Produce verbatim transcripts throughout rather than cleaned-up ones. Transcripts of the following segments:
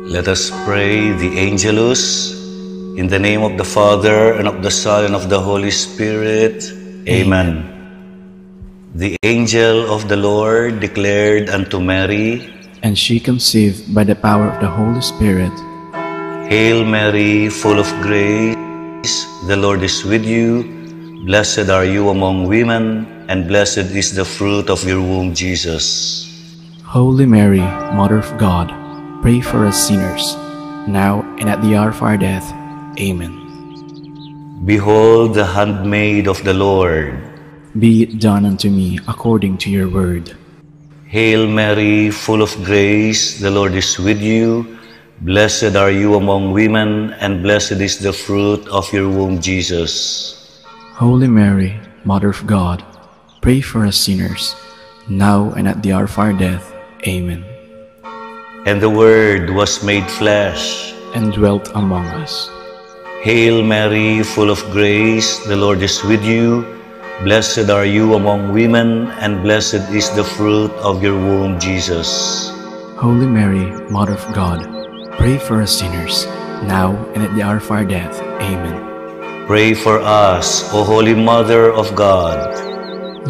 Let us pray the Angelus. In the name of the Father, and of the Son, and of the Holy Spirit. Amen. The angel of the Lord declared unto Mary, and she conceived by the power of the Holy Spirit. Hail Mary, full of grace, the Lord is with you. Blessed are you among women, and blessed is the fruit of your womb, Jesus. Holy Mary, Mother of God, pray for us sinners, now and at the hour of our death. Amen. Behold the handmaid of the Lord. Be it done unto me according to your word. Hail Mary, full of grace, the Lord is with you. Blessed are you among women, and blessed is the fruit of your womb, Jesus. Holy Mary, Mother of God, pray for us sinners, now and at the hour of our death. Amen. And the Word was made flesh and dwelt among us. Hail Mary, full of grace, the Lord is with you. Blessed are you among women, and blessed is the fruit of your womb, Jesus. Holy Mary, Mother of God, pray for us sinners, now and at the hour of our death. Amen. Pray for us, O Holy Mother of God,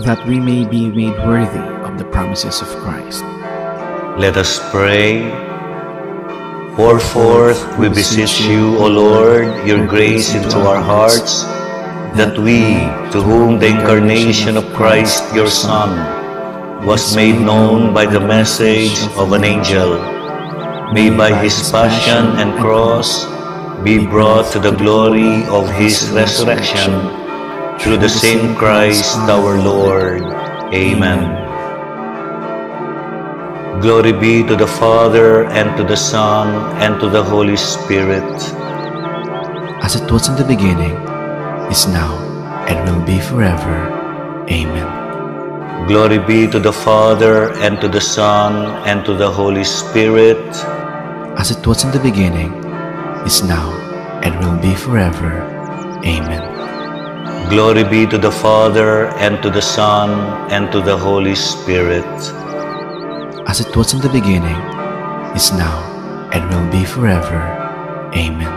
that we may be made worthy of the promises of Christ. Let us pray. Pour forth, we beseech you, O Lord, your grace into our hearts, that we, to whom the incarnation of Christ, your Son, was made known by the message of an angel, may by his passion and cross be brought to the glory of his resurrection, through the same Christ our Lord. Amen. Glory be to the Father, and to the Son, and to the Holy Spirit. As it was in the beginning, is now, and will be forever. Amen. Glory be to the Father, and to the Son, and to the Holy Spirit. As it was in the beginning, is now, and will be forever. Amen. Glory be to the Father, and to the Son, and to the Holy Spirit. As it was in the beginning, is now, and will be forever. Amen.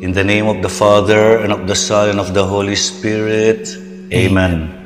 In the name of the Father, and of the Son, and of the Holy Spirit. Amen.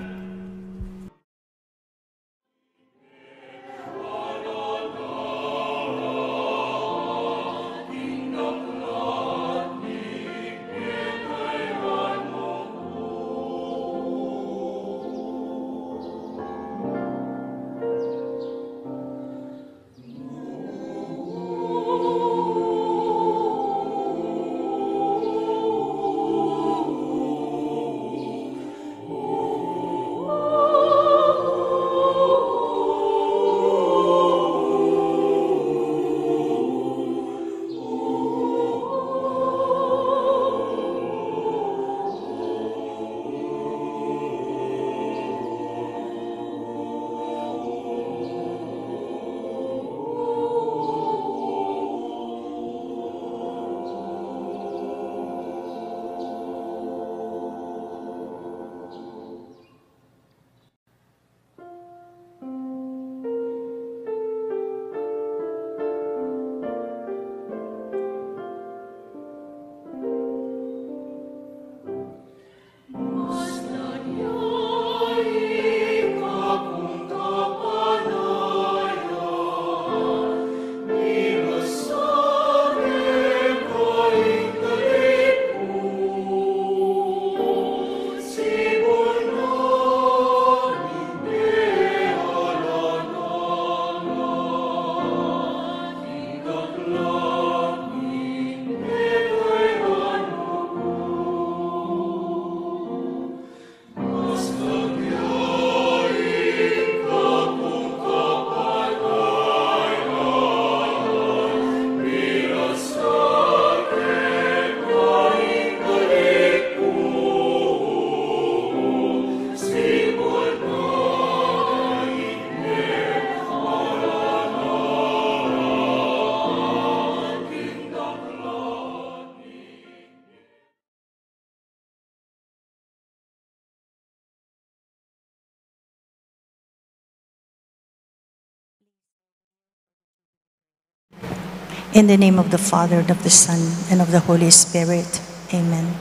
In the name of the Father, and of the Son, and of the Holy Spirit. Amen.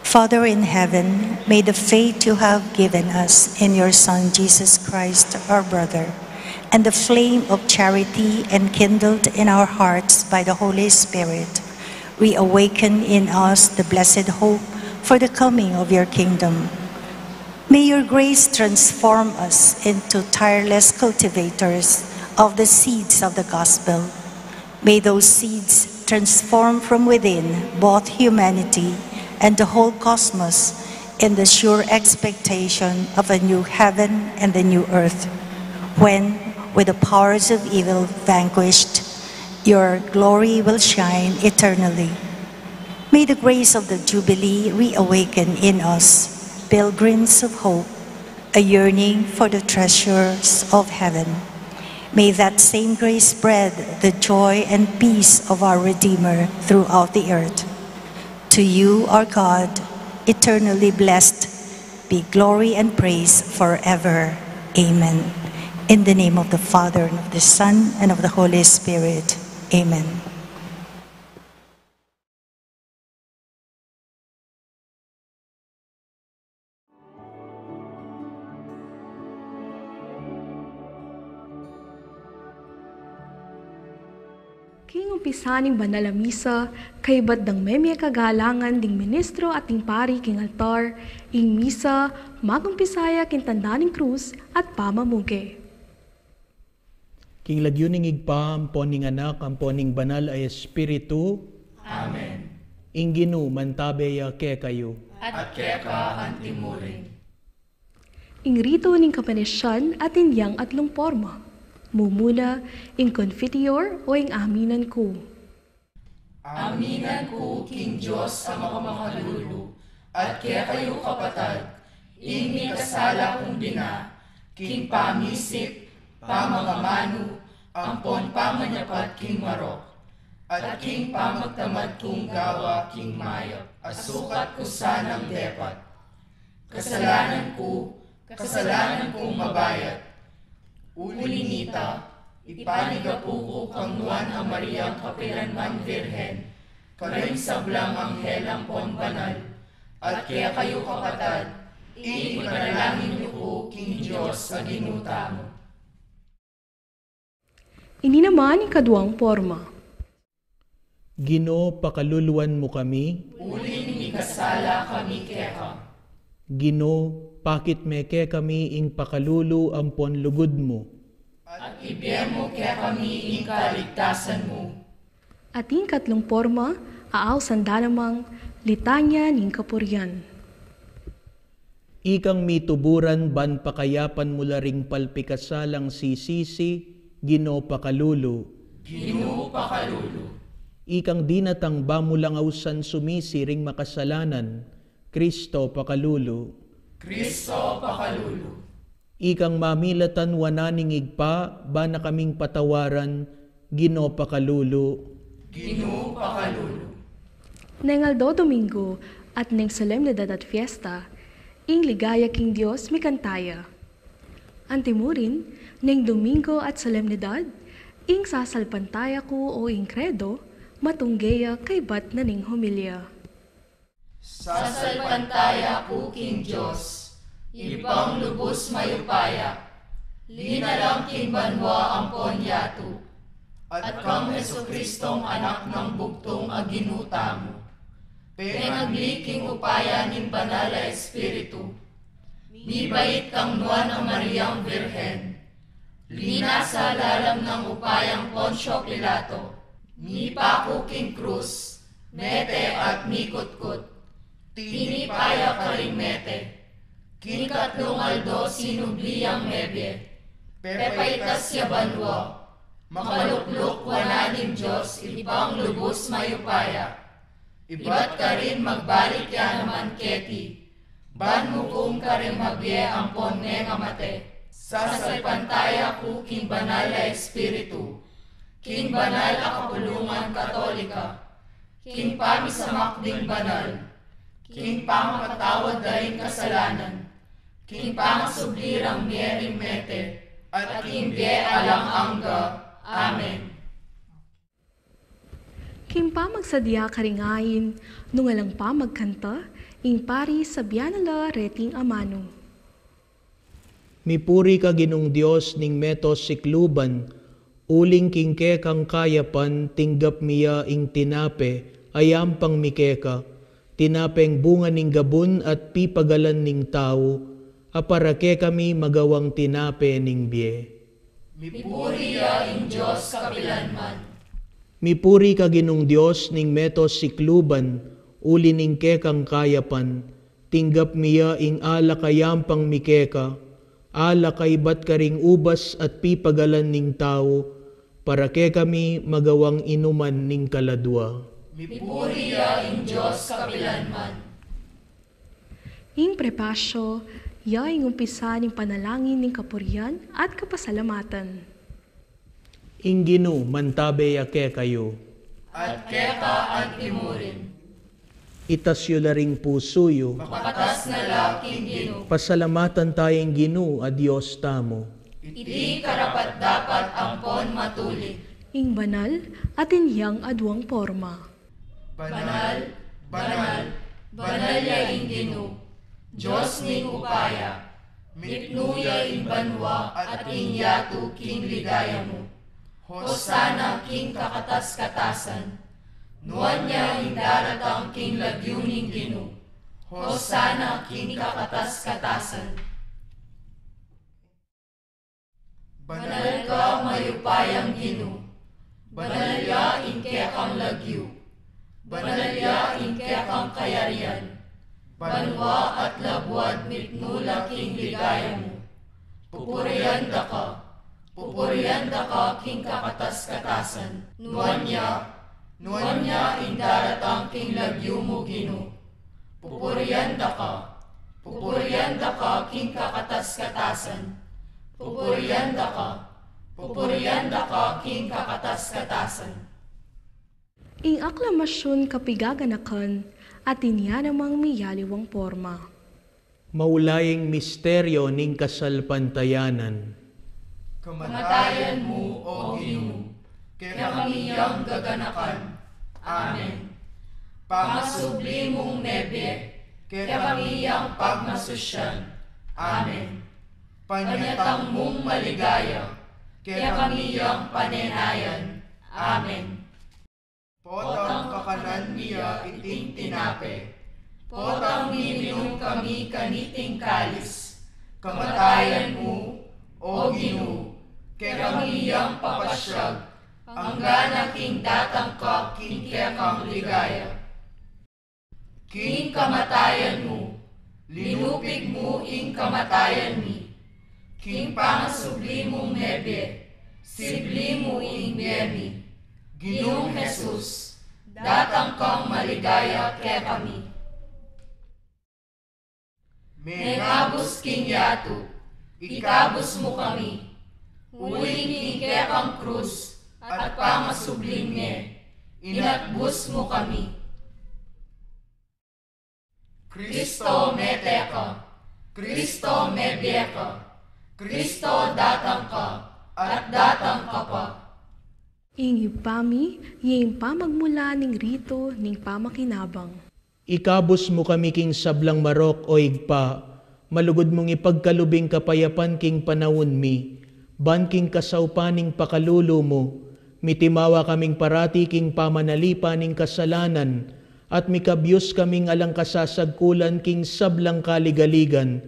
Father in heaven, may the faith you have given us in your Son Jesus Christ, our brother, and the flame of charity enkindled in our hearts by the Holy Spirit, reawaken in us the blessed hope for the coming of your kingdom. May your grace transform us into tireless cultivators of the seeds of the gospel. May those seeds transform from within both humanity and the whole cosmos in the sure expectation of a new heaven and the new earth, when, with the powers of evil vanquished, your glory will shine eternally. May the grace of the Jubilee reawaken in us pilgrims of hope, a yearning for the treasures of heaven. May that same grace spread the joy and peace of our Redeemer throughout the earth. To you, our God, eternally blessed, be glory and praise forever. Amen. In the name of the Father, and of the Son, and of the Holy Spirit. Amen. King umpisa ning banal a misa, kaybat dang memie kagalangan ding ministro at ding pari king altar, ing misa magumpisaya king tanda ning krus at pamamuge. King lagyu ning Ibpa, ampon ning Anak, ampon ning Banal a Espiritu. Amen. Ing Ginu mantabe ya kekayu. At keka antimurin. Ing ritu ning kapanesyan atin yang atlung porma. Mumuna, ing Confiteor o ing Aminan Ku. Aminan ku king Dios a mapamakalulu, at kekayu kapatad, ing mikasala kung bina, king pamisip, pamangamanu, ampon pamanyapat king marok, at king pamagtamad kung gawa king mayap a sukat ku sanang depat. Kasalanan ku, kasalanan kung mabayat. Uli nita, ipanigapu ku kang Nuan a Mariang kapilanman Virgen, karing sablang anghel ampon banal, at kekayu kapatad, ipanalangin yu ku king Dios a Ginu tamu. Ini naman ing kaduang porma. Ginu, pakaluluan mu kami. Uling mikasala kami keka. Ginu, pakit me kekami ing pakalulu ampon lugud mu. At ibie mu kekami ing kaligtasan mu. At ing katlung porma, aausan da namang litanya ning kapurian. Ikang mituburan ban pakayapan mu la ring palpikasalang sisisi, Ginu pakalulu. Ginu pakalulu. Ikang dinatang ba mu lang ausan sumisi ring makasalanan, Kristo pakalulu. Kristo pakalulu. Ikang mamilatan wanan ning Ibpa, ba na kaming patawaran, Ginu pakalulu. Ginu pakalulu. Neng aldo Domingo, at neng solemnidad at fiesta, ing ligaya king Dios mikanta ya. Antimurin, neng Domingo at solemnidad, ing sasalpantaya ku o ing Kredo, matungge ya kaybat na ning homilya. Sasalpantaya ku king Dios, Ibpang lubus mayupaya, linalang king banua ampon yatu, at kang Jesucristong Anak nang bugtung a Ginu tamu. Pengagli king upaya ning Banal a Espiritu, mibait kang Nuan a Mariang Virgen, linasa lalam nang upayang Poncio Pilato, mipaku king krus, mete at mikutkut. Tinipa ya karing mete. King katlung aldo sinubli yang mebie. Pepaitas ya banua. Makalukluk wanan ning Dios Ibpang lubus mayupaya. Ibat karin magbalik ya naman keti, ban mukum karing mabie ampon mengamate. Sasalpantaya ku king Banal a Espiritu, king banal a kapulungan Katolika, king pamisamak ding banal, king pamapatawad da ring kasalanan, king pangasubli rang mie ring mete, at king bie alang angga. Amen. King pamagsadya karing ain, nung alang pa magkanta, ing pari sabyan na la reting amanu. Mipuri ka Ginung Dios ning meto sikluban, uling king kekang kayapan tinggap mi ya ing tinape a yampang mi keka, tinapeng bunga ning gabun at pipagalan ning tau, a para kekami magawang tinape ning bie. Mipuri ya ing Dios kapilanman. Mipuri ka Ginung Dios ning meto sikluban, uli ning kekang kayapan, tinggap mi ya ing alak a yampang mi keka, alak a ibat karing ubas at pipagalan ning tau, para kekami magawang inuman ning kaladua. Mipuri ya ing Dios kapilanman. Ing prepasyo, ya ing umpisa ning panalangin ning kapurian at kapasalamatan. Ing Ginu mantabe ya kekayu. At keka antimurin. Itas yu la ring pusu yu. Makatas na la king Ginu. Pasalamatan taya ing Ginu a Dios tamu. Iti karapat-dapat ampon matuli. Ing banal at inyang aduang porma. Banal, banal, banal ya ing Ginu, Dios ning upaya. Mitmu ya ing banua at ing yatu king ligaya mu. Hosana king kakatas-katasan. Nuan ya ing daratang king lagyu ning Ginu. Hosana king kakatas-katasan. Banal ka, mayupayang Ginu. Banal ya ing kekang lagyu. Banal ya ing kekang kayarian. Banua at labuad mitmu la king ligaya mu. Pupurian da ka. Pupurian da ka king kakatas-katasan. Nuan ya, nuan ya ing daratang king lagyu mu, Ginu. Pupurian da ka, pupurian da ka king kakatas-katasan. Pupurian da ka, pupurian da ka king kakatas-katasan. Ing aklamasyun kapigaganakan, atin ya namang miyaliwang porma. Maulaying misteryo ning kasalpantayanan. Kamatayan mu, O Ginu, kekami yang gaganakan. Amen. Pangasubli mung mebie, kekami yang pagmasusyan. Amen. Panyatang mung maligaya, kekami yang panenayan. Amen. Potang kakanan mi ya iting tinape, potang miminum kami kaniting kalis, kamatayan mu, O Ginu, kekami yang papasyag, anggana king datang ka king kekang ligaya. King kamatayan mu, linupig mu ing kamatayan mi. King pangasubli mung mebie, sibli mu ing bie mi. Ginung Jesus, datang kang maligaya kekami. Mengabus king yatu, ikabus mu kami. Uling king kekang krus at pangasubling mie, inatbus mu kami. Kristo, mete ka. Kristo, mebie ka. Kristo, datang ka, at datang ka pa. Ing Ibpa mi, ya ing pamagmula ning ritu ning pamakinabang. Ikabus mu kami king sablang marok, O Ibpa, malugud mung ipagkalub ing kapayapan king panaun mi, ban king kasaupan ning pakalulu mu, mitimawa kaming parati king pamanalipan ning kasalanan, at mikabyus kaming alang kasasagkulan king sablang kaligaligan,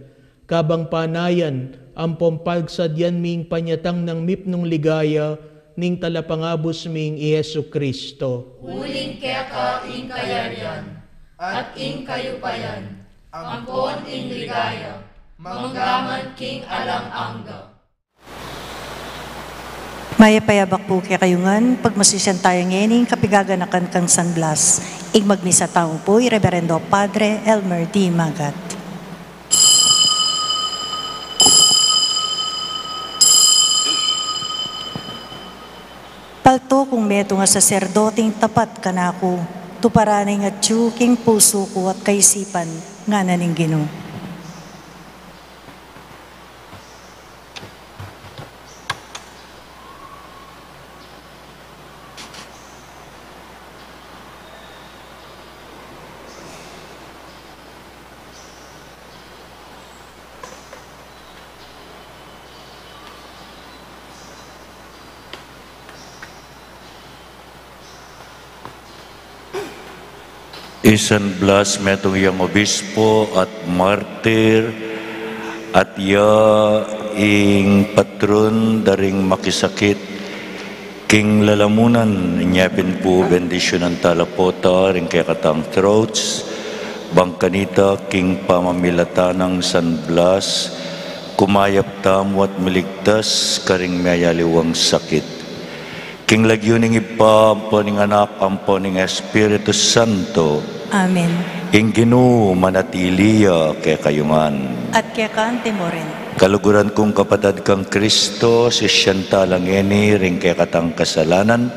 kabang panayan ampong pagsadyan mi ing panyatang nang mipnung ligaya ning Talapangabus ming i Jesu-Cristo. Uling keka ing kayarian, at ing kayupayan, ampon ing ligaya, manggaman king alang angga. Mayap a abak pu kekayu ngan, pagmasusyan taya ngeni ing kapigaganakan kang San Blas. Ing magmisa taya pu i Reberendo Padre Elmer D. Magat. Palto kung metung a saserdoteng tapat kanaku, tuparan na ing atyu king pusu ku at kaisipan, ngana ning Ginu. I San Blas metung yang obispo at martir, at ya ing patron da ring makisakit. King lalamunan, inya pin pu bendisyunan tala pota ring kekatang throats, bang kanita king pamamilatan nang San Blas, kumayap tamu at miligtas karing miyayaliwang sakit. King lagyu ning Ibpa, ampo ning Anak, ampo ning Espiritu Santo. Amen. Ing Ginu manatili ya kekayu ngan. At keka mu rin. Kaluguran kung kapatad kang Kristo, sisian tala ngeni ring kekatang kasalanan,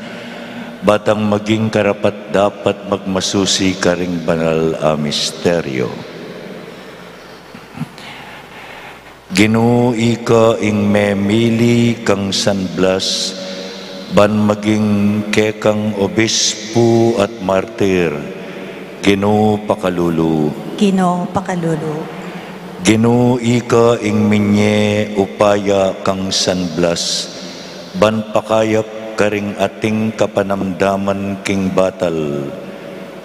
ba tang maging karapat-dapat magmasusi karing banal a misteryo. Ginu, ika ing memili kang San Blas, ban maging kekang obispo at martir. Ginu, pakalulu. Ginu, pakalulu. Ginu, ika ing minye upaya kang San Blas, ban pakayap karing ating kapanamdaman king batal.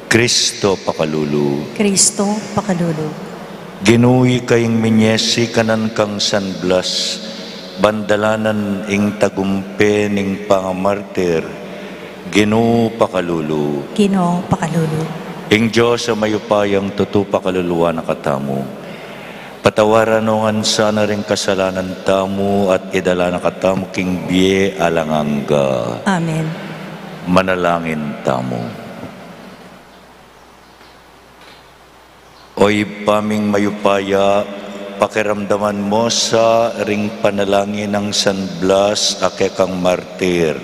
Kristo, pakalulu. Kristo, pakalulu. Ginu, ika ing minye sikanan kang San Blas, ban dalanan ing tagumpe ning pangamartir. Ginu, pakalulu. Ginu, pakalulu. Ing Dios a mayupayang tutu pakaluluan na katamu. Patawaran no ngan sana ring kasalanan tamu at idala na katamu king bie alang angga. Amen. Manalangin tamu. O Ibpa ming mayupaya, pakiramdaman mu sa ring panalangin nang San Blas a kekang martir.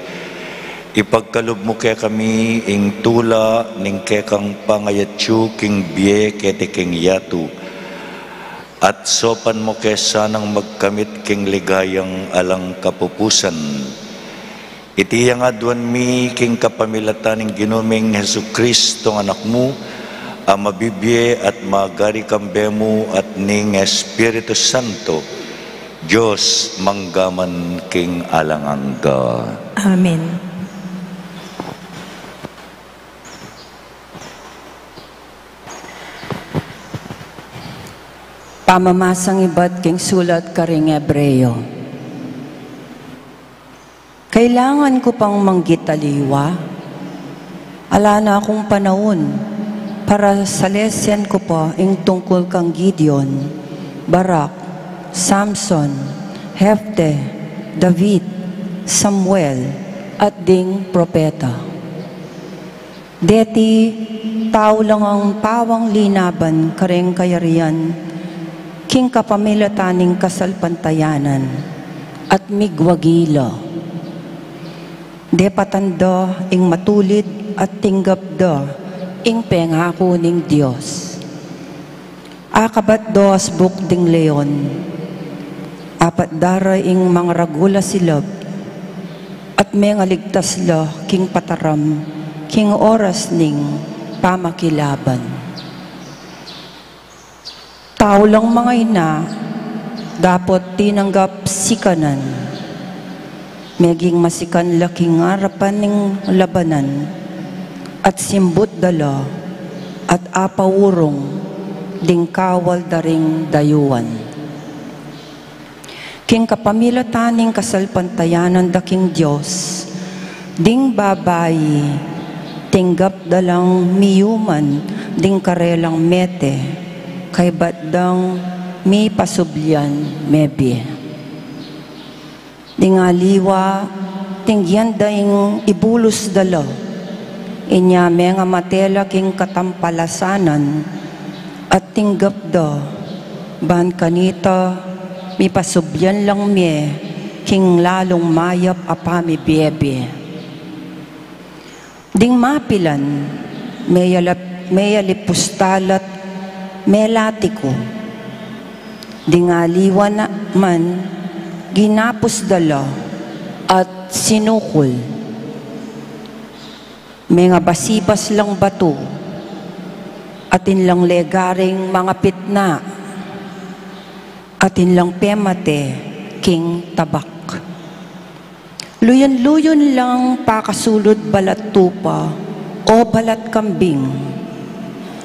Ipagkalub mu kekami ing tula ning kekang pangayatsu king bie keti king yatu. At saupan mu ke sanang magkamit king ligayang alang kapupusan. Iti yang aduan mi king kapamilatan ning Ginu ming Jesucristo, Anak mu, a mabibie at magari kambe mu at ning Espiritu Santo, Dios, mangga man king alang angga. Amen. Pamamasang ibat king sulat karing Hebreo. Kailangan ku pang manggit aliwa? Ala na kung panaun para salesen ku pa ing tungkul kang Gideon, Barak, Samson, Jefte, David, Samuel, at ding propeta. Deti tau lang a pawang linaban kareng kayarian king kapamilatan ning kasalpantayanan at migwagi la. Depatan da ing matulid at tinggap da ing pengaku ning Dios. Akabat da asbuk ding leon, apat dara ing mangaragul a silab, at mengaligtas la king pataram king oras ning pamakilaban. Tau lang mangaina, dapot tinanggap sikanan. Meging masikan la king arapan ning labanan, at simbut da la, at apaurung ding kawal da ring dayuan. King kapamilatan ning kasalpantayanan da king Dios, ding babai, tinggap da lang miyuman ding karelang mete, kaybat dang mipasublian mebie. Ding aliwa, tinggian da ing ibulus da la, inya mengamate la king katampalasanan, at tinggap da, ban kanita, mipasublian lang mie, king lalung mayap a pamibiebie. Ding mapilan, meyalap-, meyalipus tala't melatiku. Ding aliwa naman, ginapus da la at sinukul. Mengabasibas lang batu, atin lang legaring mangapitna, atin lang pemate king tabak. Luyun-luyun lang pakasulud balat tupa o balat kambing.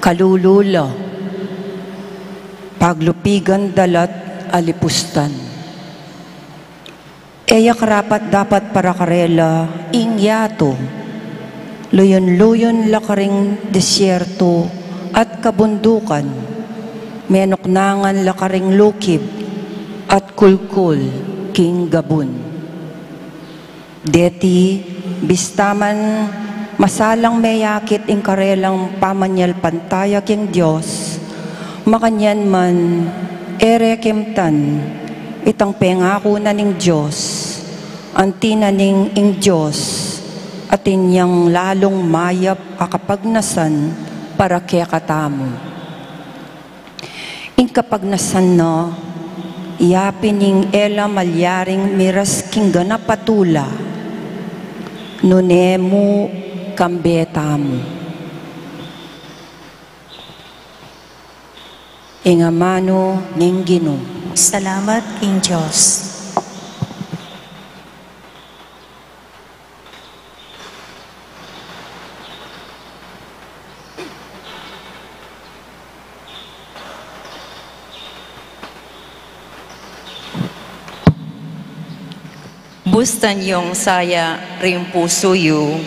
Kalulu la, paglupigan da la't alipustan. E ya karapat-dapat para karela ing yatu. Luyun-luyun la karing disyertu at kabundukan, menuknangan la karing lukib at kulkul king gabun. Deti, bista man masalang meyakit ing karelang pamanyalpantaya king Dios, makanyan man e re kemtan itang pengaku na ning Dios, anti na ning ing Dios atin yang lalung mayap a kapagnasan para kekatamu. Ing kapagnasan na, ya pin ing e la malyaring miras king ganap a tula, nune mu kambe tamu. Ing amanu ning Ginu. Salamat king Dios. Bustan yung saya ring pusu yu,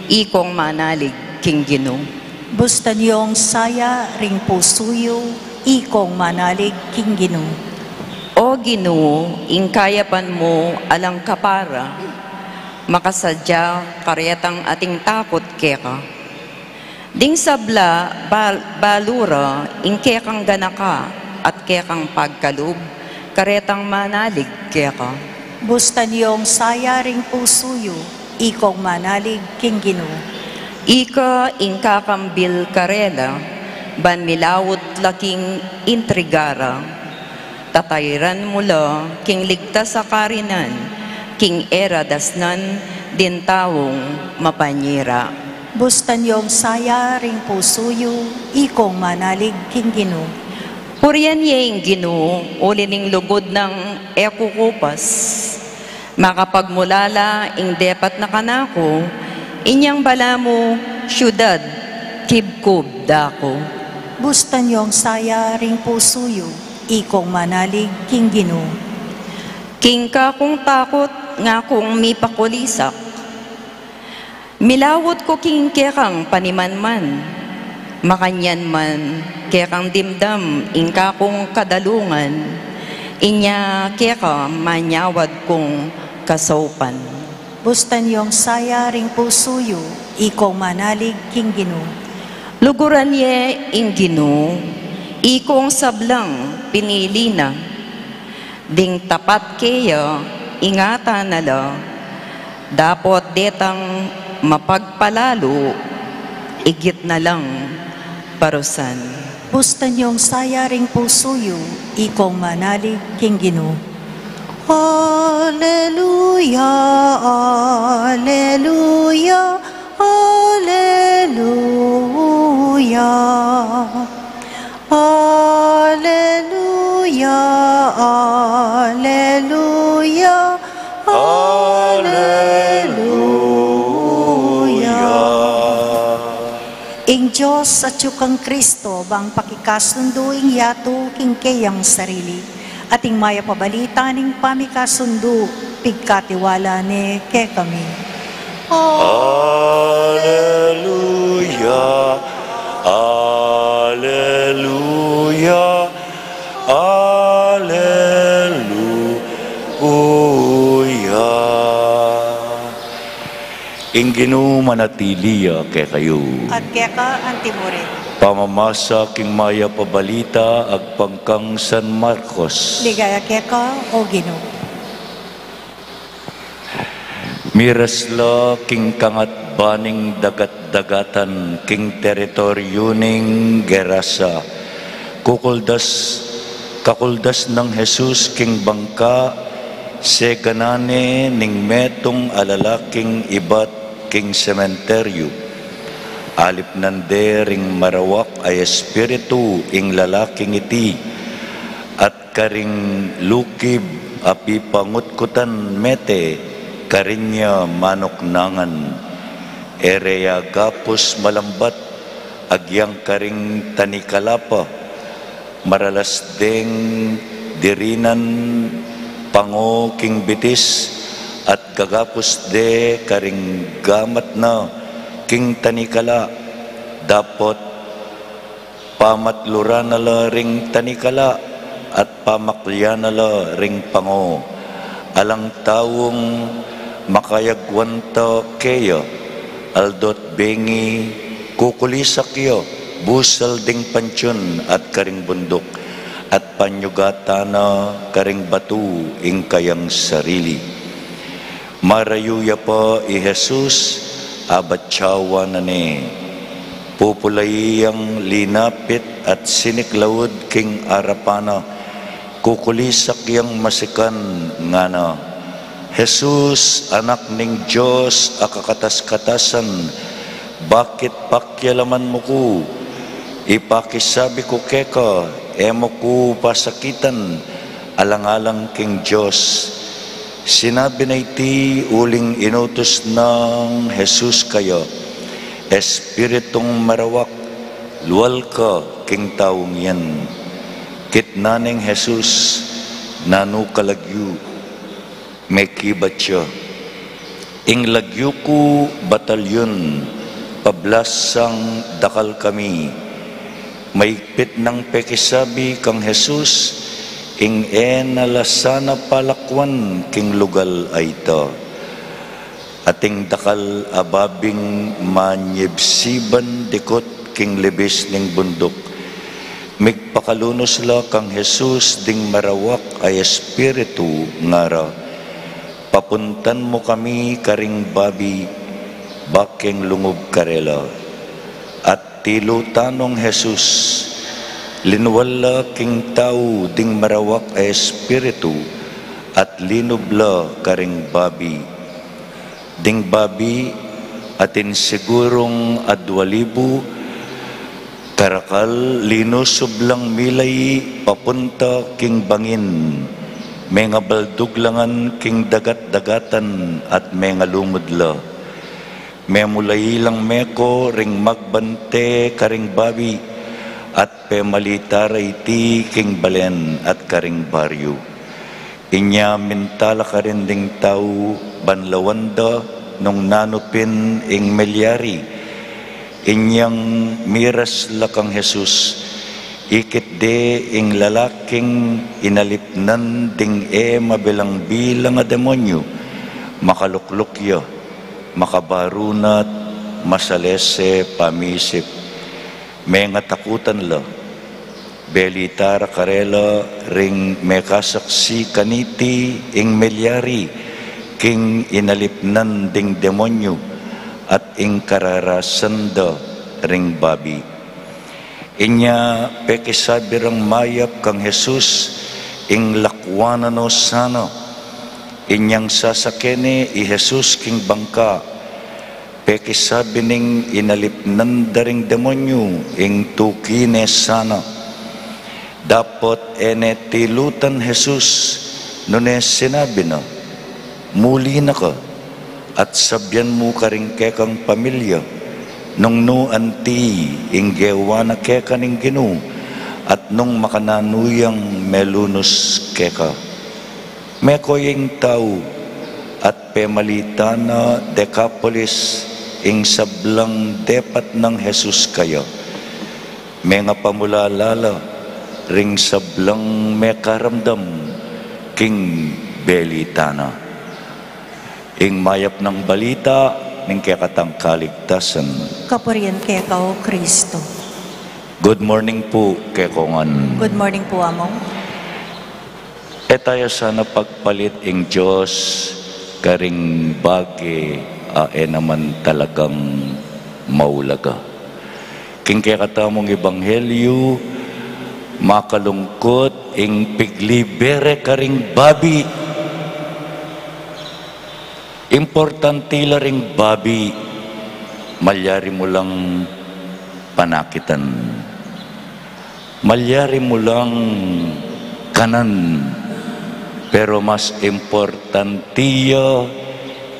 ikong manalig king Ginu. Bustan yung saya ring pusu yu, ikong manalig king Ginu. O Ginu, ing kayapan mu alang kapara, makasadya karetang ating takut keka. Ding sabla bal-, balu ra ing kekang ganaka at kekang pagkalub, karetang manalig keka. Bustan yung saya ring pusu yu, ikong manalig king Ginu. Ika ing kakambil karela, ban milaut la king intriga ra. Tatairan mu la king ligtas a karinan, king e ra dasnan ding taung mapanyira. Bustan yung saya ring pusu yu, ikong manalig king Ginu. Purian ye ing Ginu, uli ning lugud nang e kukupas. Makapagmulala ing depat na kanaku, inyang balamu syudad kibkub da ku. Bustan yung saya ring pusu yu, ikong manalig king Ginu. King kakung takut ngakung mipakulisak. Milaut ku king kekang panimanman, makanyan man kekang dimdam ing kakung kadalungan, inya keka manyawad kung kasaupan. Bustan yung saya ring pusu yu, ikong manalig king Ginu. Luguran ye ing Ginu, ikong sablang pinili na. Ding tapat keya, ingatan na la, dapot detang mapagpalalu, igit na lang parusan. Bustan yung saya ring pusu yu, ikong manalig king Ginu. Aleluya, aleluya, aleluya. Aleluya, aleluya, aleluya. Ing Dios atyu kang Kristo, bang pakikasundu ing yatu king keyang sarili, at ing mayap a balita ning pamikasundu, pigkatiwala ne kekami. Aleluya, aleluya, aleluya. Ing Ginu manatili ya kekayu. At keka antimurin. Pamamasa king mayap a balita agpang kang San Marcos. Ligaya keka, o Ginu. Miras la king kangatba ning dagat-dagatan king teritoryu ning Gerasa. Kukuldas, kakuldas nang Jesus king bangka, seganan ne ning metung a lalaking ibat king sementeryu. Alipnan de ring marawak a espiritu ing lalaking iti, at karing lukib a pipangutkutan mete karin ya manuknangan. E re ya gapus malambat, Agyang karing tanikala pa, maralas deng dirinan pango king bitis, at gagapus de karing gamat na king tanikala, dapot pamatluran na la ring tanikala, at pamaklian na la ring pango. Alang taung makayagwanta keya, aldo't bengi, kukulisak ya, busal ding pantiun at karing bunduk, at panyugatan na karing batu ing kayang sarili. Marayu ya pa i Jesus, abatyawan na ne. Pupulai yang linapit at siniklaud king arapan na, kukulisak yang masikan, ngana, "Jesus, Anak ning Dios a kakatas-katasan, bakit pakialaman mu ku? Ipakisabi ku keka, e mu ku pasakitan, alang-alang king Dios." Sinabi na iti uling inutus nang Jesus kaya, "Espiritung marawak, lual ka king taung yan." Kitnan neng Jesus, "Nanu ka lagyu?" Mekibat ya, "Ing lagyu ku Batalyun, pablasang dakal kami." Maigpit nang pekisabi kang Jesus, ing e na la sana palakwan king lugal a ita. Ating dakal a babing manyibsiban dikut king libis ning bunduk. Migpakalunus la kang Jesus ding marawak a espiritu, ngara, "Papuntan mu kami karing babi." Bakeng lungub karela. At tilutan nong Jesus, linual la king tau ding marawak a espiritu, at linub la karing babi. Ding babi, atin sigurung adua libu, karakal, linusub lang milai papunta king bangin, mengabaldug la ngan king dagat-dagatan at mengalumud la. Memulai lang meko ring magbante karing babi, at pemalita ra iti king balen at karing baryu. Inya minta la karin ding tau ban lawan da nung nanu pin ing melyari. Inyang miras la kang Jesus, ikit de ing lalaking inalipnan ding e mabilang-bilang a demonyu, makalukluk ya, makabaru na't masalese pamisip. Mengatakutan la. Belita ra karela ring mekasaksi kaniti ing melyari king inalipnan ding demonyu at ing kararasan da ring babi. Inya pekisabi rang mayap kang Jesus, ing lakwan na no sana. Inyang sasake ne i Jesus king bangka, pekisabi ning inalipnan da ring demonyu, ing tuki ne sana. Dapot e ne tilutan Jesus, nune sinabi na, "Muli na ka, at sabian mu karing kekang pamilya nung nu anti ing gewa na keka ning Ginu, at nung makananu yang melunus keka." Meko ya ing tau, at pemalita na Decapolis ing sablang depat nang Jesus kaya. Mengapamulala la ring sablang mekaramdam king belita na. Ing mayap nang balita ning kekatang kaligtasan. Kapurian keka, O Kristo. Good morning pu kekongan. Good morning pu, Among. E taya sana pagpalit ing Dios karing bage a e naman talagang maulaga. King kekatamung ebanghelyu, makalungkut ing pigliber e karing babi. Importanti la ring babi, malyari mu lang panakitan. Malyari mu lang kanan, pero mas importanti ya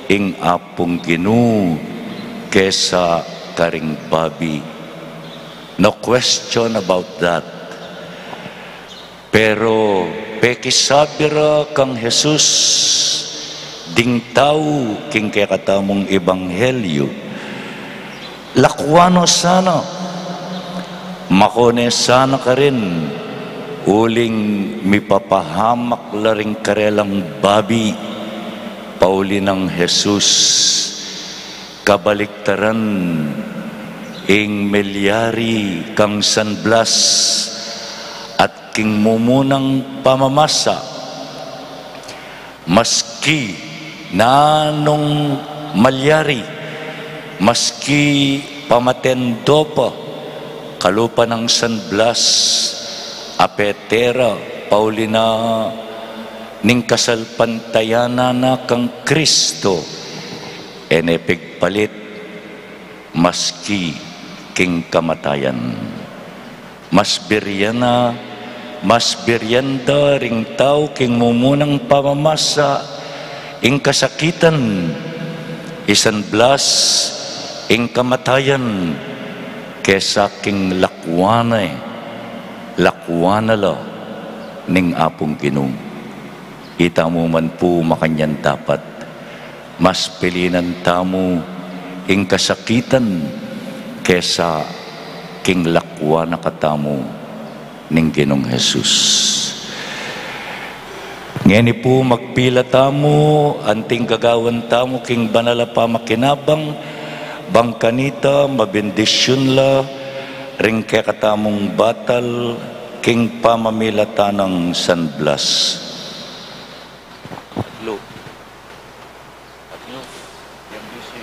ing Apung Ginu kesa karing babi. No question about that. Pero pekisabi ra kang Jesus ding tau king kekatamung ebanghelyo, lakwan no sana, makone sana karin, uling mipapahamak la ring karelang babi. Pauli nang Jesus, kabaliktaran ing melyari kang San Blas at king mumunang pamamasa. Maski nanung malyari, maski pamaten dopa, kalupa nang San Blas, apete ra, pauli na, ning kasalpantayanan na kang Kristo, e ne pigpalit maski king kamatayan. Mas birian na, mas birian da ring tau king mumunang pamamasa ing kasakitan, i San Blas, ing kamatayan, kesa king lakwan na, lakwan na la ning Apung Ginu. Itamu man pu makanyan dapat mas pilinan tamu ing kasakitan kesa king lakwan na katamu ning Ginung Jesus. Ngeni pu magpila tamu, anting gagawan tamu king banal a pamakinabang, bang kanita mabendisyun la ring kekatamung batal king pamamilatan nang San Blas. Tatlo. Tatlo. Yang bisi.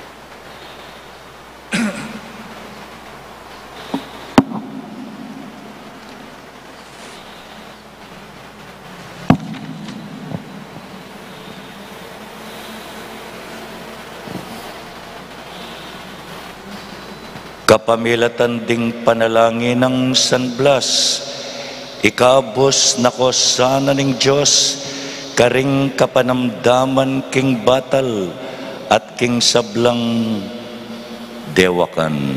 Kapamilatan ding panalangin nang San Blas, ikabus na ko sana ning Dios karing kapanamdaman king batal at king sablang dewakan.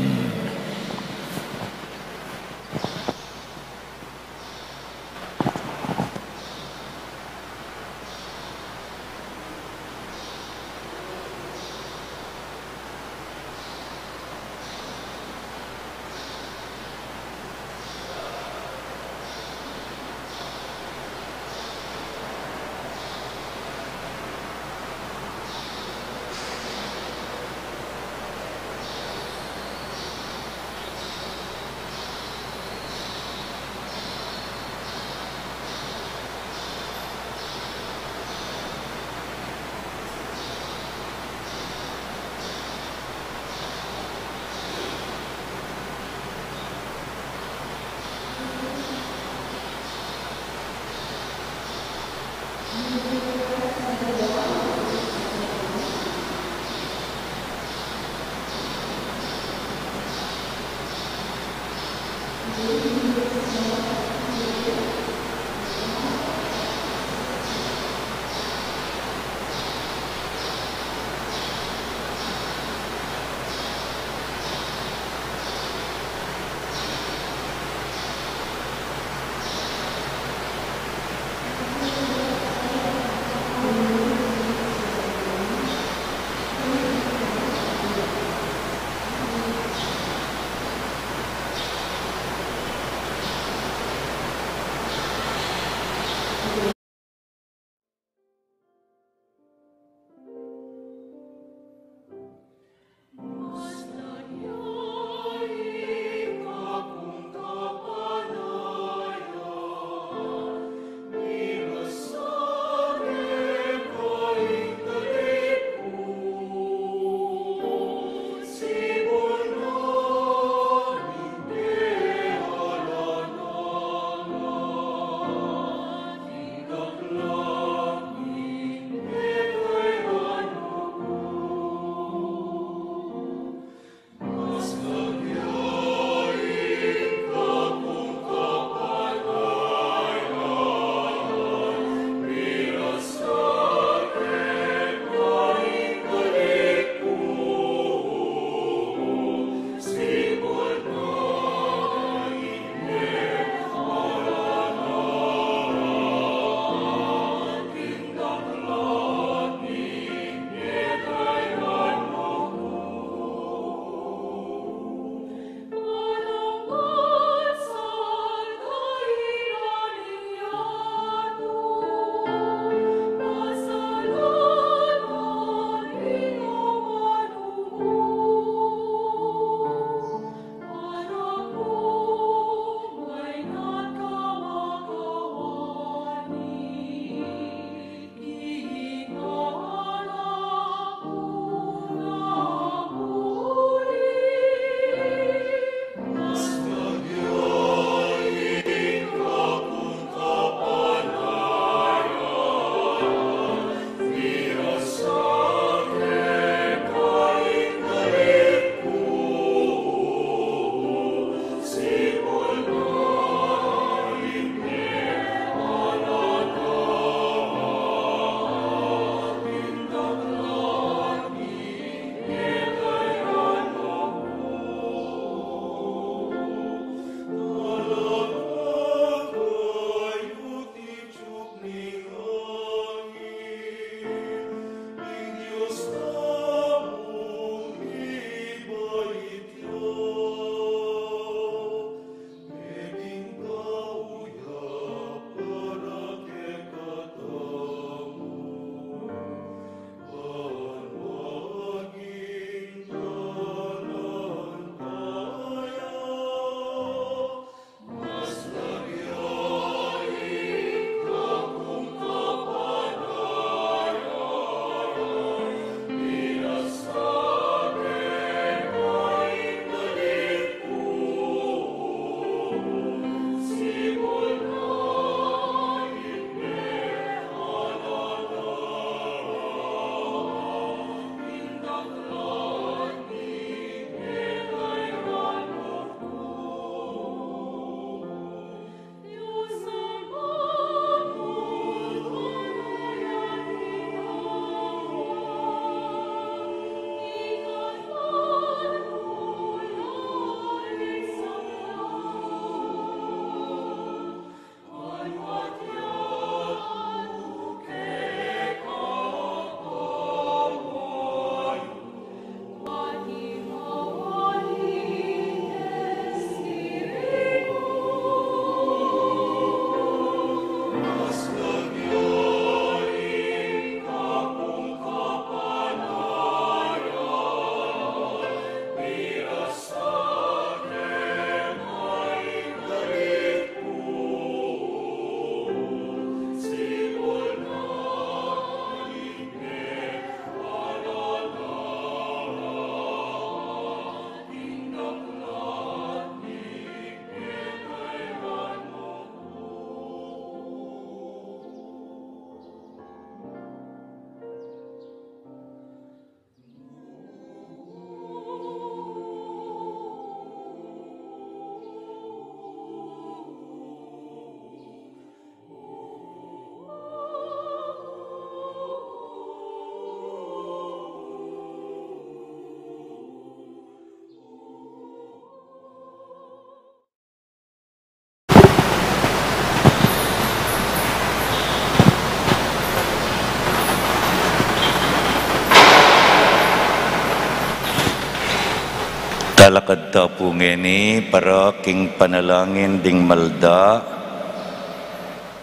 Alakad ta pu ngeni para king panalangin ding malda.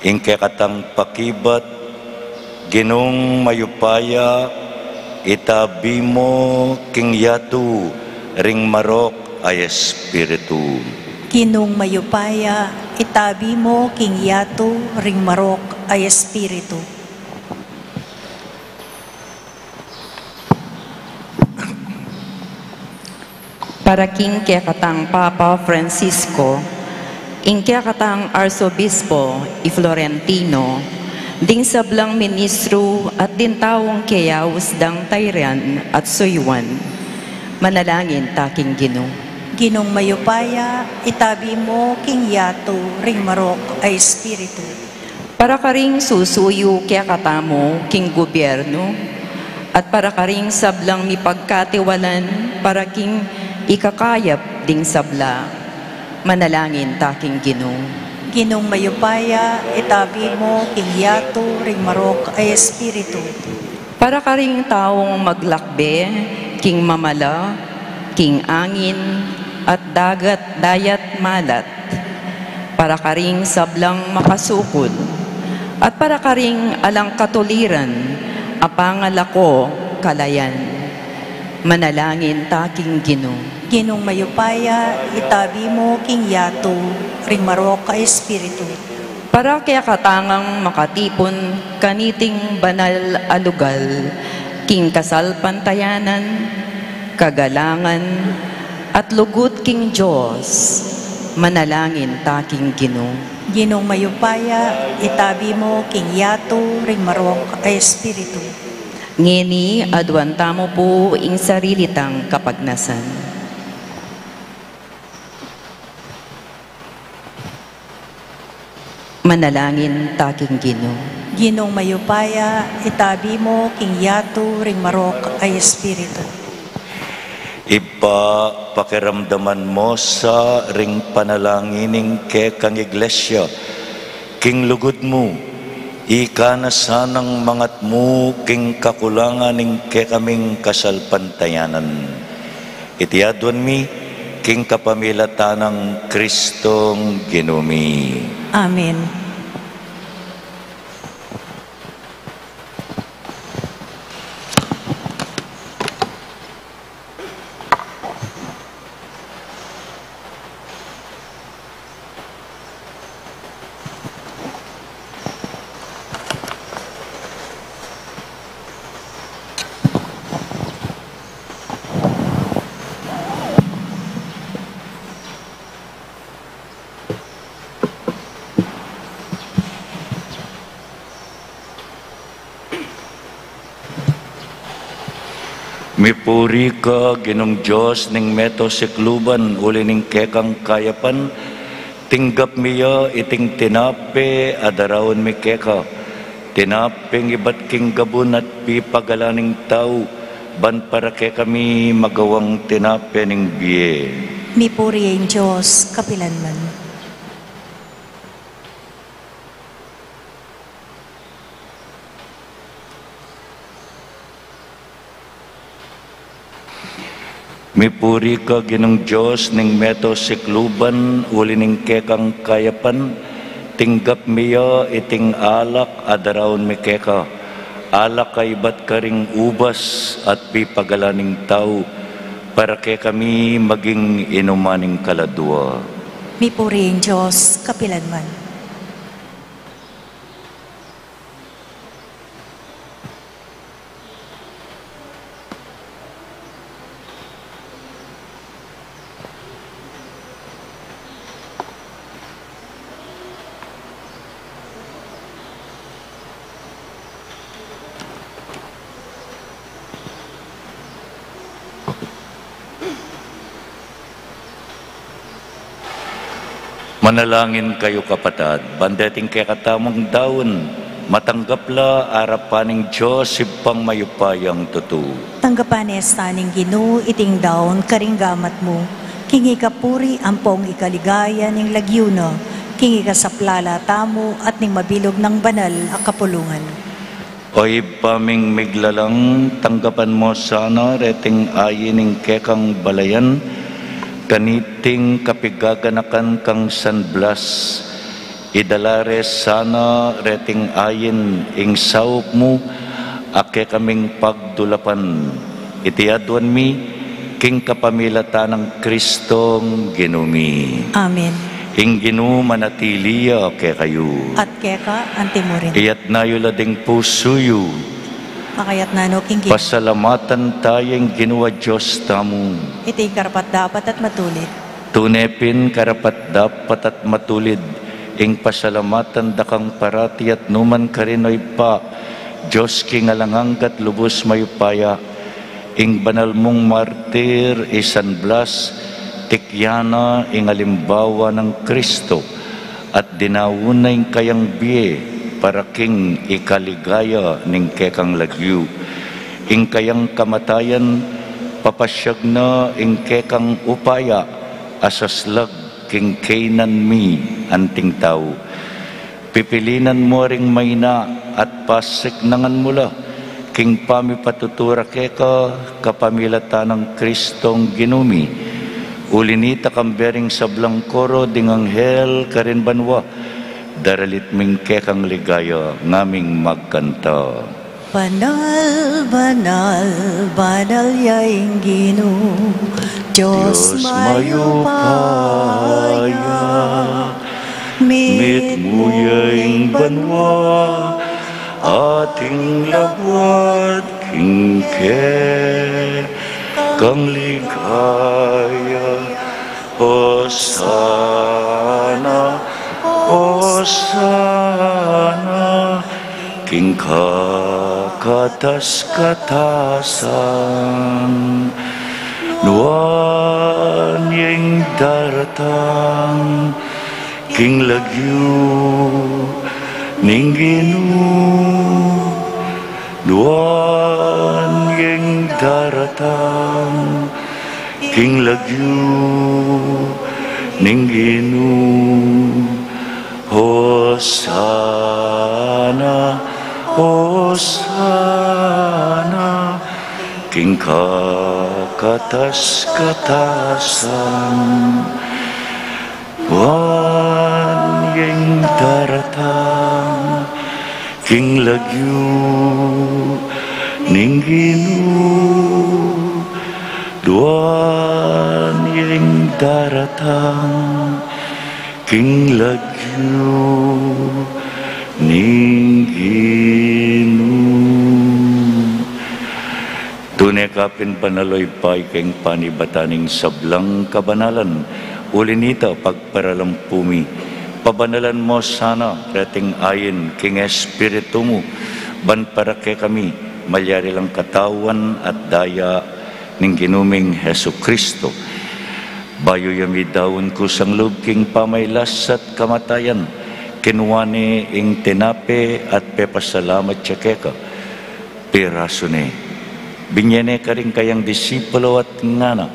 Ing kekatang pakibat, Ginung mayupaya, itabi mu king yatu ring marok a espiritu. Ginung mayupaya, itabi mu king yatu ring marok a espiritu. Para king kekatang Papa Francisco, ing kekatang Arsobispo i Florentino, ding sablang ministru at ding taung keyaus dang tairan at suyuan. Manalangin ta king Ginu. Ginung mayupaya, itabi mu king yatu ring marok a espiritu. Para karing susuyu kekatamu king gubyernu, at para karing sablang mipagkatiwalan para king ikakayap ding sabla. Manalangin ta king Ginu. Ginung mayupaya, itabi mu king yatu ring marok a espiritu. Para karing taung maglakbe king mamala, king angin, at dagat, dayat malat. Para karing sablang makasukul. At para karing alang katuliran a pangalako kalayan. Manalangin ta king Ginu. Ginung mayupaya, itabi mu king yatu ring marok a espiritu. Para kekatang makatipun kaniting banal a lugal, king kasalpantayanan, kagalangan, at lugud king Dios, manalangin ta king Ginu. Ginung mayupaya, itabi mu king yatu ring marok a espiritu. Ngeni aduan tamu pu ing sarili tang kapagnasan. Manalangin ta king Ginu. Ginung mayupaya, itabi mu king yatu ring marok a espiritu. Ibpa, pakiramdaman mu sa ring panalangin ning kekang iglesia king lugud mu, ika na sanang mangatmu king kakulangan ning kekaming kasalpantayanan. Iti aduan mi king kapamilatan nang Kristong Ginu mi. Amen. Mipuri ka, Ginung Dios ning meto sikluban, uli ning kekang kayapan, tinggap mi ya iting tinape a daraun mi keka, tinapeng ibat king gabun at pipagalan ning tau, ban para kekami magawang tinape ning bie. Mipuri ing Dios kapilanman. Mipuri ka, Ginung Dios ning meto sikluban, uli ning kekang kayapan, tinggap mi ya iting alak a daraun mi keka, alak a ibat karing ubas at pipagalan ning tau, para kekami maging inuman ning kaladua. Mipuri ing Dios kapilanman. Manalangin kayu, kapatad, ban deting kekatamung daun, matanggap la arapan ning Dios Ibpang mayupayang tutu. Tanggapan na sa ning Ginu iting daun karing gamat mu, king ikapuri ampong ikaligaya ning lagyu na, king ikasaplala tamu at ning mabilug nang banal a kapulungan. O Ibpa ming miglalang, tanggapan mu sana reting ayi ning kekang balayan, Kaniting kapigaganakan kang San Blas, idala re sana reting ain ing saup mu, a kekaming pagdulapan. Iti aduan mi, king kapamilatan nang Kristong Ginu mi. Amen. Ing Ginu manatili ya kekayu. At keka antimurin. Iyatna yu la ding pusu yu. Makayatna no king Ginu. Pasalamatan taya ing Ginu a Dios tamu. Iti karapat-dapat at matulid. Tune pin karapat-dapat at matulid, ing pasalamatan da kang parati at numan karin, o Ibpa, Dios king alang angga at lubus mayupaya. Ing banal mung martir i San Blas, tikyan na ing alimbawa nang Kristo, at dinaun na ing kayang bie para king ikaligaya ning kekang lagyu. Ing kayang kamatayan, papasyag na ing kekang upaya a saslag king kaynan mi anting tau. Pipilinan mu ring maina at pasiknangan mu la king pamipatutu ra keka kapamilatan nang Kristong Ginu mi. Uli nita, kambe ring sablang koro ding anghel karin banua, daralit ming kekang ligaya, ngaming magkanta. Banal, banal, banal ya ing Ginu, Dios mayupaya. Mitmu ya ing banua, ating labuad king kekang ligaya. Osana, Osana, king kakatas-katasan. Nuan ya ing daratang king lagyu ning Ginu. Nuan ya ing daratang king lagyu ning Ginu. Hosana, Hosana, king kakatas-katasan. Nuan ya ing daratang king lagyu ning Ginu. Nuan ya ing daratang king lagyu ning Ginu. Tune ka pin banal, o Ibpa, ika ing panibatan ning sablang kabanalan. Uli nita, pagparalan pu mi, pabanalan mu sana reting ain king Espiritu mu, ban para kekami malyari lang katawan at daya ning Ginu ming Jesucristo. Bayu ya midaun kusang lub king pamailas at kamatayan, kinua ne ing tinape at pepasalamat ya keka. Pirasu ne, binye ne karing kayang disipulo at ngana: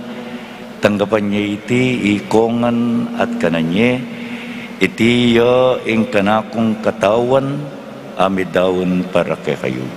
Tanggapan ye iti ikongan at kanan ye, iti ya ing kanakung katawan a midaun para kekayu.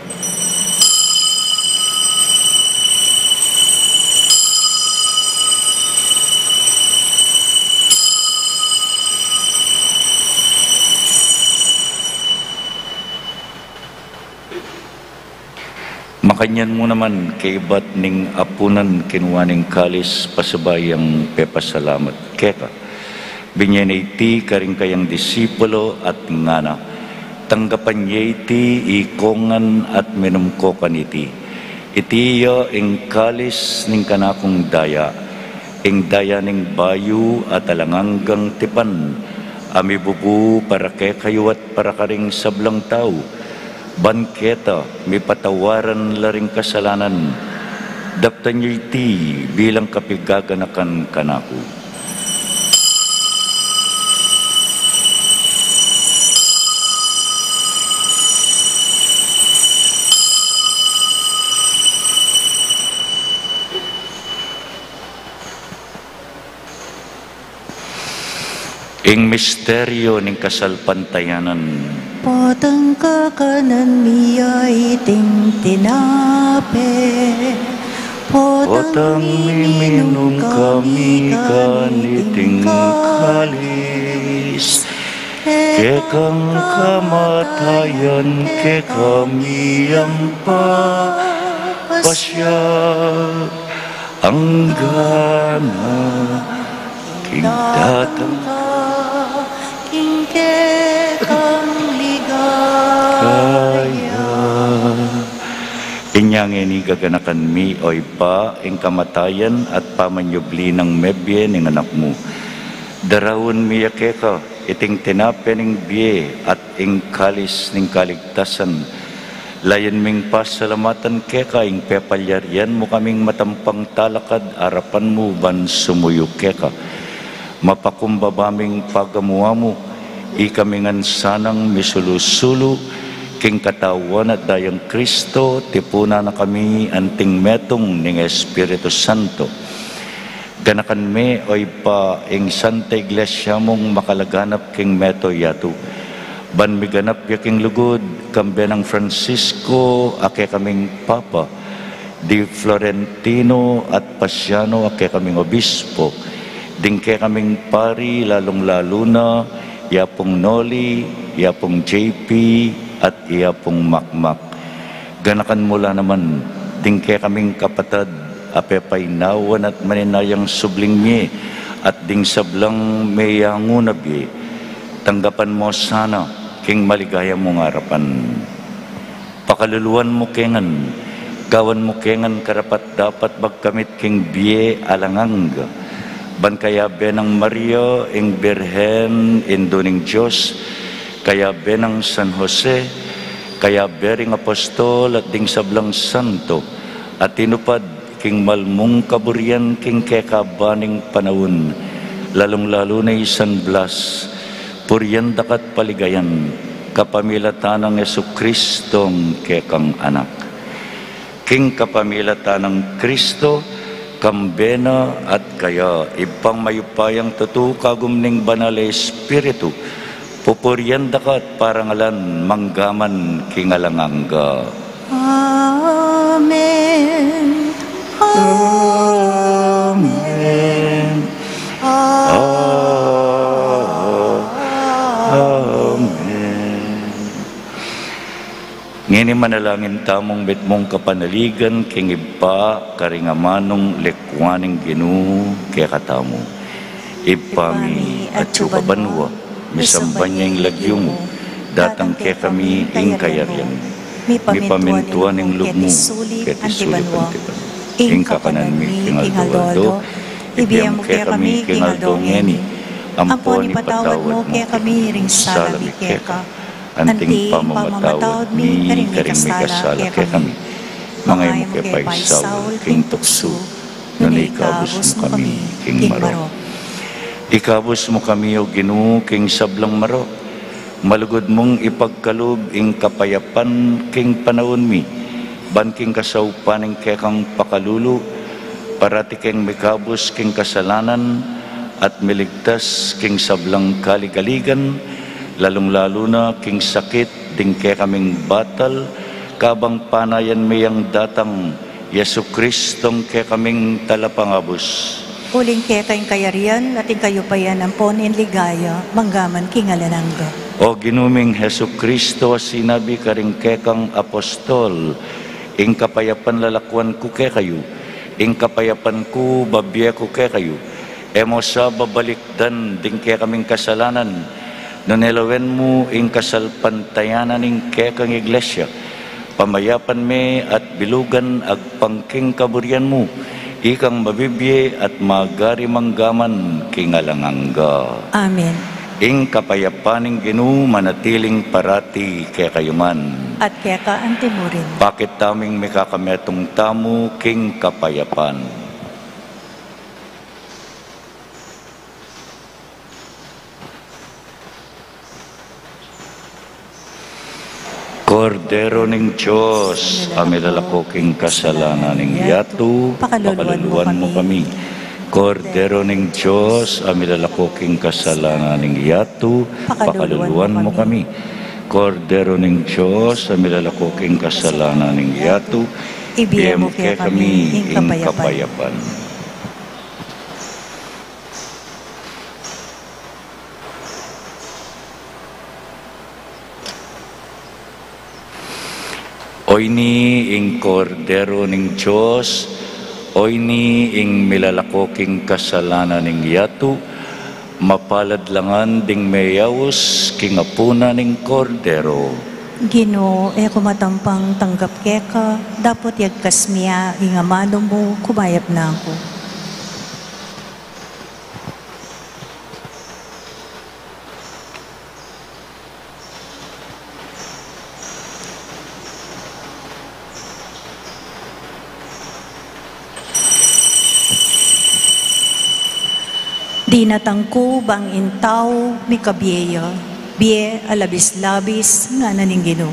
Makanyan mu naman, kaibat ning apunan, kinua ne ing kalis, pasibayu yang pepasalamat keka. Binye ne iti karing kayang disipulo at ngana: Tanggapan ye iti ikongan at minum ko kaniti. Iti ya ing kalis ning kanakung daya, ing daya ning bayu at alang anggang tipan, a mibubu para kekayu at para karing sablang tau, ban keta mipatawaran la ring kasalanan. Daptan yu iti bilang kapigaganakan kanaku. Ing misteryu ning kasalpantayanan. Potang kakanan mi ya iting tinape, Potang miminum kami kaniting kalis, kekang kamatayan kekami yang papasya, anggana king datang ka, king kekang ligaya. Inya ngeni gaganakan mi, o Ibpa, ing kamatayan at pamanyubli nang mebie ning Anak mu. Daraun mi ya keka iting tinape ning bie at ing kalis ning kaligtasan. Layun ming pasalamatan keka ing pepalyarian mu kaming matampang talakad arapan mu ban sumuyu keka. Mapakumbaba ming pagamu-amu, ikami ngan sanang misulu-sulu king katawan at dayang Kristo, tipunan na kami anting metung ning Espiritu Santo. Ganakan me, o Ibpa, ing Santa Iglesia mung makalaganap king mabilug a yatu, ban miganap ya king lugud, kambe nang Francisco a kekaming Papa, di Florentino at Pasiano a kekaming Obispo, ding kekaming pari, lalung-lalu na i Apung Noli, i Apung J P, at i Apung Makmak. Ganakan mu la naman ding kekaming kapatad a pepainawan at maninayang subling mie, at ding sablang meyangu na bie. Tanggapan mu sana king maligaya mung arapan. Pakaluluan mu ke ngan, gawan mu ke ngan karapat-dapat magkamit king bie alang angga. Ban kayabe nang Maria, ing Birhen, Indu ning Dios, kayabe nang San Jose, kayabe ring apostol at ding sablang santo, a tinupad king malmung kaburian king kekaban ning panaun, lalung-lalu na i San Blas, purian daka at paligayan, kapamilatan nang Jesucristong kekang Anak. King kapamilatan nang Kristo, kambe na at kaya, Ibpang mayupayang tutu, kagum ning Banal a Espiritu, pupurian daka at parangalan manggaman king alang angga. Amen. Amen. Amen. Ngeni manalangin tamung mitmung kapanaligan king Ibpa karing amanung likuan ning Ginu kekatamu. Ibpa mi, atsu ka banua, misamban ya ing lagyu mu, datang kekami ing kayarian mu, mipamintuan ing lub mu, keti sulip anti banua. Ing kakanan mi king aldo-aldo, ibie mu kekami king aldo ngeni, ampon ipatawad mu kekami ring sala mi keka, anting pamamatawad mi karing mikasala kekami. Manga e mu ke paisaul king tuksu, nune ikabus mu kami king marok. Ikabus mu kami, o Ginu, king sablang marok. Malugud mung ipagkalub ing kapayapan king panaun mi, ban king kasaupan ning kekang pakalulu, parati keng mikabus king kasalanan at miligtas king sablang kaligaligan, lalung-lalu na king sakit ding kekaming batal, kabang panayan mi yang datang Jesucristong kekaming Talapangabus. Uling keka ing kayarian at ing kayupayan ampon ing ligaya, manggaman king alang angga. O Ginu ming Jesucristo, a sinabi karing kekang apostol, ing kapayapan lalakuan ku kekayu, ing kapayapan ku babie ku kekayu, e mu sa babalikdan ding kekaming kasalanan, nune lawen mu ing kasalpantayanan ning kekang Iglesia, pamayapan me at bilugan agpang king kaburian mu, ikang mabibie at magari manggaman king alang angga. Amen. Ing kapayapan ning Ginu manatiling parati kekayu ngan. At keka anti murin. Pakit taming mikakametung tamu king kapayapan. Kordero ning Dios, a milalako king kasalanan ning yatu, pakaluluan mu kami. Kordero ning Dios, a milalako king kasalanan ning yatu, pakaluluan mu kami. Kordero ning Dios, a milalako king kasalanan ning yatu, Ibie mu kekami ing kapayapan. Oyni ing Kordero ning Dios, oyni ing milalako king kasalanan ning yatu. Mapalad la ngan ding meyaus king apunan ning Kordero. Ginu, e ku matampang tanggap keka, dapot yagkas mu ya ing amanu mu, kumayap na ku. Dinatang ku bang ing tau mikabie ya, bie a labis-labis, ngana ning Ginu.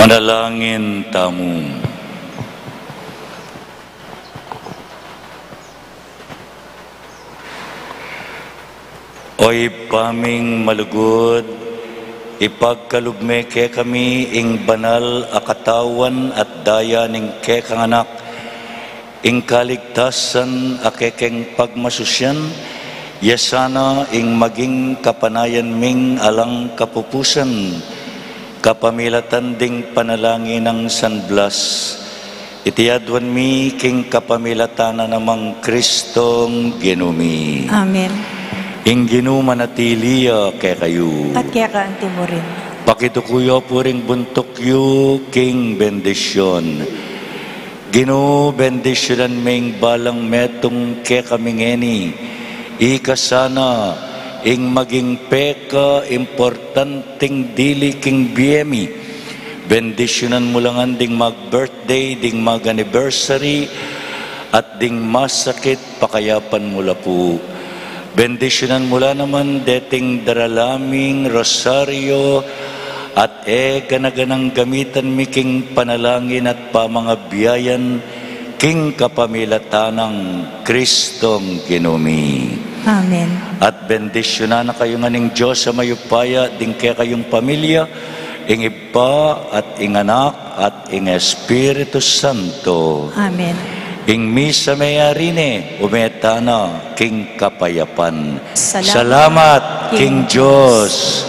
Manalangin tamu. O Ibpa ming malugud, ipagkalub me kekami ing banal a katawan at daya ning kekang Anak, ing kaligtasan a kekeng pagmasusyan, ya sana ing maging kapanayan ming alang kapupusan, kapamilatan ding panalangin nang San Blas. Iti aduan mi king kapamilatan na nang Kristong Ginu mi. Amen. Ing Ginu manatili ya kekayu. At keka antimurin. Pakiduku yu pu ring buntuk yu king bendisyun. Ginu, bendisyunan me ing balang metung kekami ngeni. Ika sana ing maging peka importanting dili king bie mi. Bendisyunan mu la ngan ding mag-birthday, ding mag-anniversary, at ding masakit, pakayapan mu la pu. Bendisyunan mu la naman deting darala ming rosaryo, at e gana-ganang gamitan mi king panalangin at pamangabiayan king kapamilatan nang Kristong Ginu mi. Amen. At bendisyunan na kayu ngan ning Dios a mayupaya, ding kekayung pamilya, ing Ibpa at ing Anak at ing Espiritu Santo. Amen. Ing misa meyari ne, ume tana king kapayapan. Salamat. Salamat king Dios.